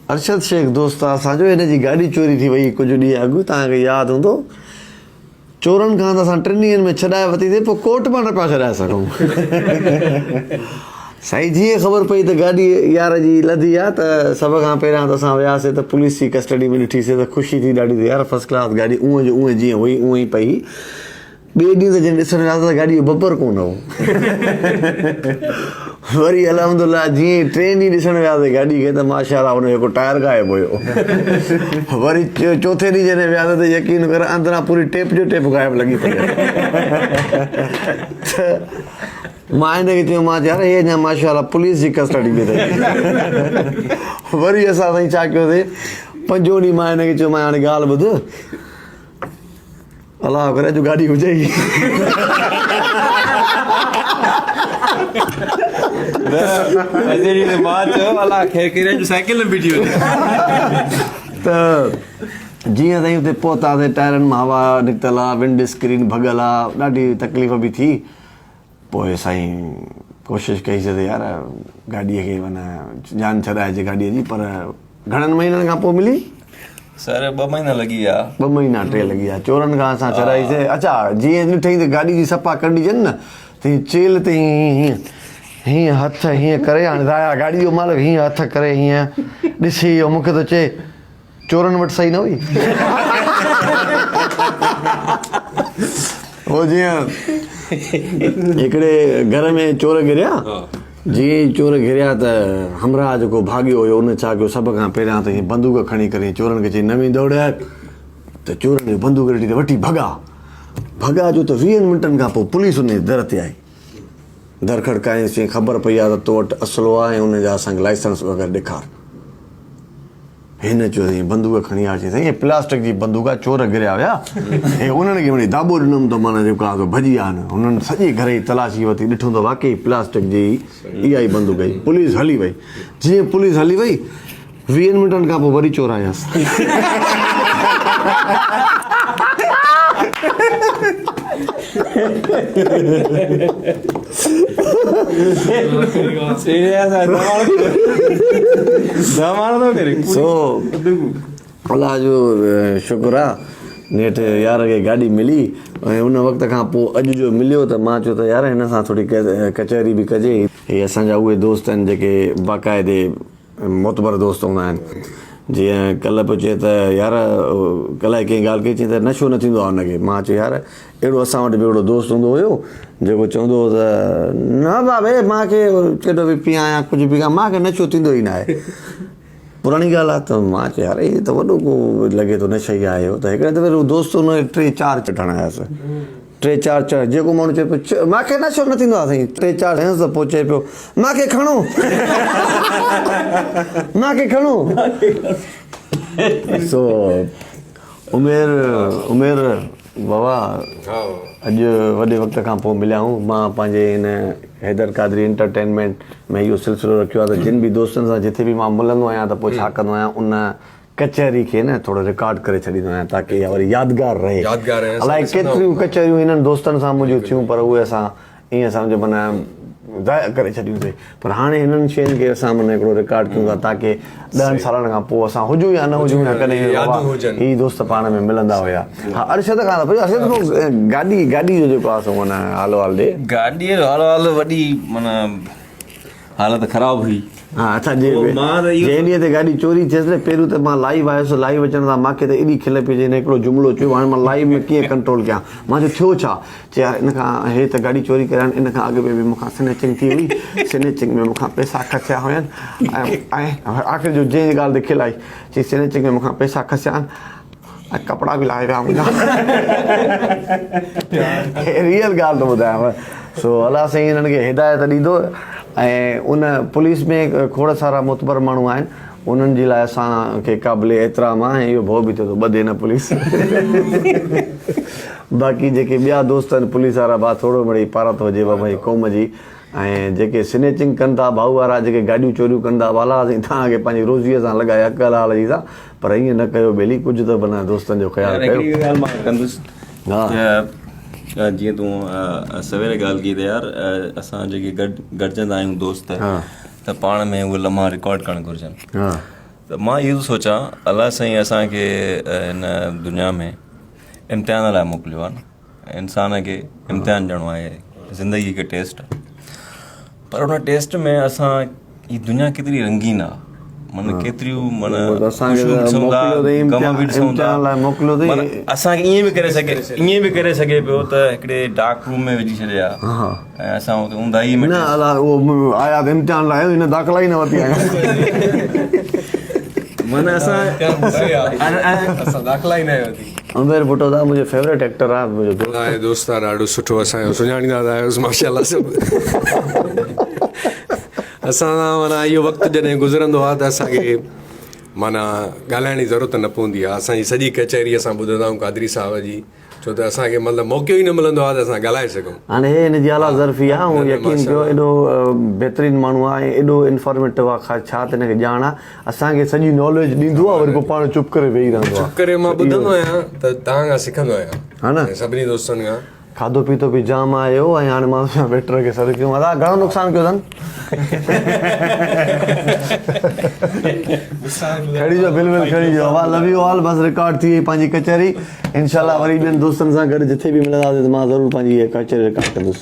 ارشد شيخ دوست آ اسان جو هن جي گاڏي چوري ٿي وئي ڪجهه ڏينهن اڳ توهان کي ياد هوندو چورن کان ته اسان ٽن ڏينهن ۾ ڇڏائي ورتي سي پوء ڪورٽ مان نه پيا ڇڏائي سگهون سائين جيئن خبر پئي ته گاڏي يار جي لڌي آ ته سڀ کان پهريان ته اسان وياسي ته پوليس جي ڪسٽڊي ۾ ڏٺي سي ته خوشي ٿي ڏاڍي ته يار فرسٽ ڪلاس گاڏي اونئن جو اونئن جيئن هئي اونئن ئي پئي ٻئي ڏينهن ته جڏهن ڏسڻ وياسين ته گاڏيء جو بمپر ڪونه هو. وري الحمدلله جيئن ئي ٽئين ڏينهن ڏسڻ وياسين گاڏي کي ته ماشاء الله ان جو هڪ ٽائر غائب هيو. وري چوٿين ڏينهن جڏهن وياسين ته يقين ڪر اندران پوري ٽيپ جو ٽيپ غائب لڳي پئي آهي. ته مان هن کي چيو مان يار هي اڃا ماشاء الله پوليس جي ڪسٽڊي ۾ اٿئي. وري اسان سائين ڇا ڪيوسين پنجون ڏينهن مان هن کي چيو مان هاڻي ڳالهه ٻڌ. الله ڪري اڄ گاڏي هجي ئي. اڄ ڏينهن ته مان چيو الله خير ڪري اڄ سائيڪل نه بيٺي هجي. ته جيئن سائين اتي پهتاسين ٽائرن مان هوا نڪتل آ ونڊ اسڪرين ڀڳل آ ڏاڍي تڪليف به ٿي پوء سائين ڪوشش ڪئي سي ته يار گاڏيء کي معنيٰ جان ڇڏائجي گاڏيء جي پر گهڻن مهينن کان پوء ملي؟ سر ٻه مهينا لڳي ويا. ٻه مهينا ٽي لڳي ويا چورن کان اسان ڇڏائي سي اڇا جيئن ڏٺئي ته گاڏي جي صفا ڪنڊيشن نه تيئن چيلهه تي هيئن هيئن هيئن هٿ هيئن ڪري هاڻي ظاهر آهي گاڏي جو مالڪ هيئن هٿ ڪري هيئن ڏسي ويو مون کي ٿو چئي چورن وٽ صحيح نه هئي. هو جيئن هڪڙي گهر ۾ چور گهريا، جيئن ئي چور گهريا ته همراهه جيڪو ڀاڳيو هيو ان ڇا ڪيو سڀ کان پهريان ته هيئن بندوق کڻي ڪري چورن کي چئي نه ويندوڙ ته چورن جو بندوق ڏٺي ته وٺي ڀڳا. ڀڳا جو ته ويهن منٽن کان پوء پوليس ان جي در تي آئي. در کڙڪايائينس چيائين خبر پئي آ ته تو وٽ اسلحو آ ۽ ان جا اسان کي لائسنس وغيره ڏيکار. هن چيو سائين بندوق کڻي آ چي سائين هي پلاسٽڪ جي بندوق آ چور گريا هيا هي انهن کي وڃي داٻو ڏنم ته معنيٰ جيڪو آ سو ڀڄي ويا آهن هنن سڄي گهر جي تلاشي ورتي ڏٺو ته واقعي پلاسٽڪ جي اها ئي بندوق هئي پوليس هلي وئي جيئن پوليس هلي وئي ويهن منٽن کان پوء وري چور آيس. سو الله جو شڪر آ نيٺ يار کي گاڏي ملي ۽ ان وقت کان پوء اڄ جو مليو ته مان چيو ته يار هن سان ٿوري ڪچهري به ڪجي. هي اسان جا اهي دوست آهن جيڪي باقاعدي معتبر دوست هوندا آهن جيئن ڪلهه پيو چئي ته يار ڪلهه ڪنهن ڳالهه ڪئي چئي ته نشو نه ٿيندو آهي هن کي مان چيو يار اهڙو اسان وٽ به اهڙو دوست هوندو هيو جيڪو چوندو هو ته نه بابي مان کي ڪيڏو به پيان يا ڪجهه به ڪيان مان کي نشو ٿيندو ئي نه آهي پراڻي ڳالهه آهي ته مان چيو يار هي ته وڏو ڪو لڳي ٿو نشئي آهي ته هڪڙي دفعي دوست هن ٽي چار چٽڻ آيس ٽي چار چڙ جيڪو ماڻهو چئي پيو مان کي نشو نه ٿيندو آهي سائين ٽي چار هنس ته پوء چئي پيو مان کي کڻو مان کي کڻو سو عمير عمير بابا اڄ وڏي وقت کان پوء مليا آهيون مان پنهنجي هن حيدر قادري انٽرٽينمينٽ ۾ اهو سلسلو رکيو آهي ته جن به دوستن سان جتي به مان ملندو آهيان ته پوء ڇا ڪندو آهيان ان ڪچهري کي نه ٿورو رڪارڊ ڪري ڇڏيندو آهيان تاڪه اها وري يادگار رهي. يادگار رهي الائي ڪيتريون ڪچهريون هنن دوستن سان منهنجون ٿيون پر اهي اسان ائين سمجهه معنيٰ ضايع ڪري ڇڏيون سي پر هاڻي هنن شين کي اسان معنيٰ هڪڙو رڪارڊ ڪيون ٿا تاڪه ڏهن سالن کان پوء اسان هجون يا نه هجون يا ڪڏهن هي دوست پاڻ ۾ ملندا هيا. ها ارشد کان ته پڇ ارشد پوء گاڏي گاڏي جو جيڪو آهي سو معنيٰ حال احوال ڏي. گاڏي جو حال احوال وڏي معنيٰ حالت خراب هئي. ها اڇا جي جنهن ڏينهن تي گاڏي چوري ٿيس نه پهريون ته مان لائيو آيس لائيو اچڻ سان مان کي ته ايڏي کل پئي اچي هن هڪڙو جملو چيو هاڻي مان لائيو ۾ ڪيئن ڪنٽرول ڪيان مان چيو ٿيو ڇا چي يار ان کان هي ته گاڏي چوري ڪري آيا آهن ان کان اڳ ۾ به مون کان سنيچنگ ٿي هئي سنيچنگ ۾ مون کان پئسا کسيا هيا ۽ ۽ آخر جو جنهن ڳالهه تي کل آئي چي سنيچنگ ۾ مون کان پئسا کسيا آهن ۽ ڪپڙا به لاهي ويا منهنجا. ريئل ڳالهه ٿو ٻڌايانو. سو الله سائين انهن کي هدايت ڏيندو ۽ ان پوليس ۾ کوڙ سارا معتبر ماڻهو آهن انهن جي لاء اسان کي قابل احترام آهي ۽ اهو ڀؤ به ٿئي ٿو ٻڌي نه پوليس. باقي جيڪي ٻيا دوست آهن پوليس وارا ڀا ٿورو مڙئي پارت هجي بابا هي قوم جي ۽ جيڪي سنيچنگ ڪن ٿا ڀائو وارا جيڪي گاڏيون چوريون ڪن ٿا والا سائين توهان کي پنهنجي روزيء سان لڳائي حق حلال جي سان پر ائين نه ڪيو ٻيلي ڪجهه ته ڀلا دوستن جو خيال يار ڪيو. هڪڙي ڳالهه مان ڪندس ها. ته جيئن تون سوير ڳالهه ڪئي ته يار اسان جيڪي گڏ گڏجندا آهيون دوست ها. ته پاڻ ۾ اهي لمحا رڪارڊ ڪرڻ گهرجن. ته مان اهو ٿو سوچان الله سائين اسان کي هن دنيا ۾ امتحان لاء موڪليو آهي نه انسان کي امتحان ڏيڻو آهي زندگي هڪ ٽيسٽ آهي پر ان ٽيسٽ ۾ اسان هي دنيا ڪيتري رنگين آهي معنيٰ ڪيتريون معنيٰ خوشيون به ڏسون ٿا غم به ڏسون ٿا معنيٰ اسان کي ائين به ڪري سگهي ائين به ڪري سگهي پيو ته هڪڙي ڊارڪ روم ۾ وجهي ڇڏي ها ۽ اسان اتي اونداهي ۾ نه الا اهو آيا ته امتحان لاء هن داخلا ئي نه ورتي آهي معنيٰ اسان اسان داخلا ئي نه ورتي. عمير ڀٽو دا منهنجو فيوريٽ ايڪٽر آ منهنجو دوست آهي دوست آ ڏاڍو سٺو اسان جو سڃاڻيندا ته آهيوس ماشاءالله سڀ اسان سان معنيٰ اهو وقت جڏهن گذرندو آ ته اسان کي معنيٰ ڳالهائڻ جي ضرورت نه پوندي آ اسان جي سڄي ڪچهري اسان ٻڌندا آهيون قادري صاحب جي ڇو ته اسان کي مطلب موقعو ئي نه ملندو آهي ته اسان ڳالهائي سگهون. هاڻي هي هن جي اعليٰ ظرفي آ هو يقين ڪيو ايڏو بهترين ماڻهو آ ۽ ايڏو انفارميٽو آ ڇا ته هن کي ڄاڻ آ اسان کي سڄي ناليج ڏيندو آ وري پوء پاڻ چپ ڪري ويهي رهندو آ. چپ ڪري مان ٻڌندو آهيان ته توهان کان سکندو آهيان ها نه ۽ سڀني دوستن کان. کاڌو پيتو به جام آيو ۽ هاڻي مان سوچيان ويٽر کي سڏ ڪيون ادا گهڻو نقصان ڪيو اٿن کڻي جو بل ول کڻي جو وا لو you all بس رڪارڊ ٿي وئي پنهنجي ڪچهري انشاء الله وري ٻين دوستن سان گڏ جٿي به ملنداسين ته مان ضرور پنهنجي هي ڪچهري رڪارڊ ڪندس.